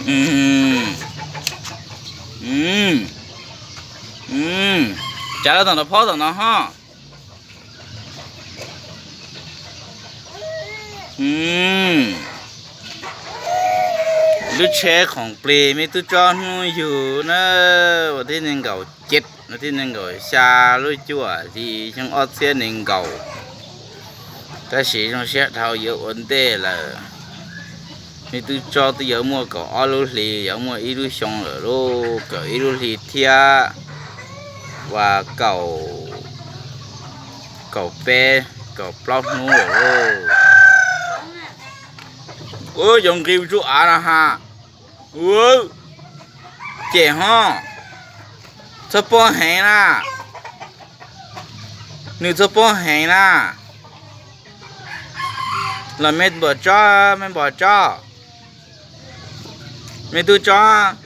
Ub, ub, ub, tsav lawv tom no phob tom no ho. Ub, lub tsheb khoom plig me tub tsob hnub yug na, vas thib nees nkaum cev, vas thib nees nkaum xya lub cuaj hli xyoo ob txhiab nees nkaum. Tab sis zoo siab dhau yuav ua ntej lawm. Me tub tsob twb yuav muaj kaum ob lub hli, yuav muaj ib lub xyoo lawm lauj, kaum ib lub hli thiab, uas kaum, kaum peb, kaum plaub hnub lawm lauj. Ua cov nqi ua tsuj av no ha. Ua, cem ho, txhob pob heev na. Nws txhob pob heev na. Los me npam tsob, me npam tsob, me tub tsob,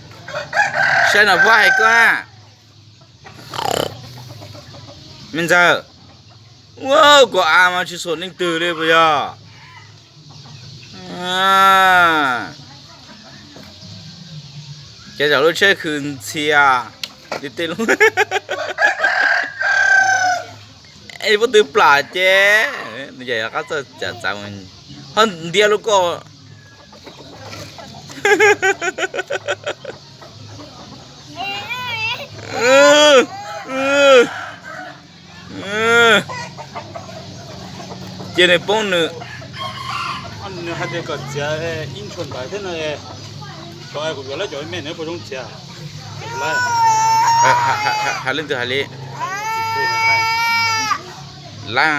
saib no puab hais koj na. Me ntxawg, ua, kuv av mas tsis xuam leej twg li puas yog? Ces zaum lub tsheb khw ntxhia li tej lub, es puab tw plam ces nws yog qab txawj txav, ho ntiab lub koj. Cia nws poob nws. Nws hais tias kom txiav ib ntshua ntawd thiab no, kuv yuav lawv cov me nws puas zoo txiav? Hais leej twg hais li? Laj.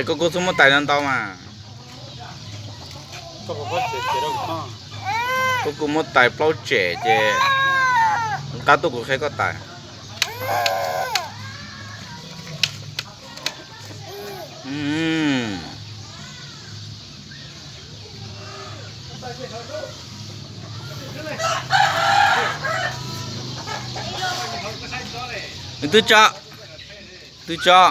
Koj kuj txhob muab tais no ntau mas. Koj kuj muab tais plaub tsem ces qab tuaj kuv qhia koj tais. Twb tso, twb tso.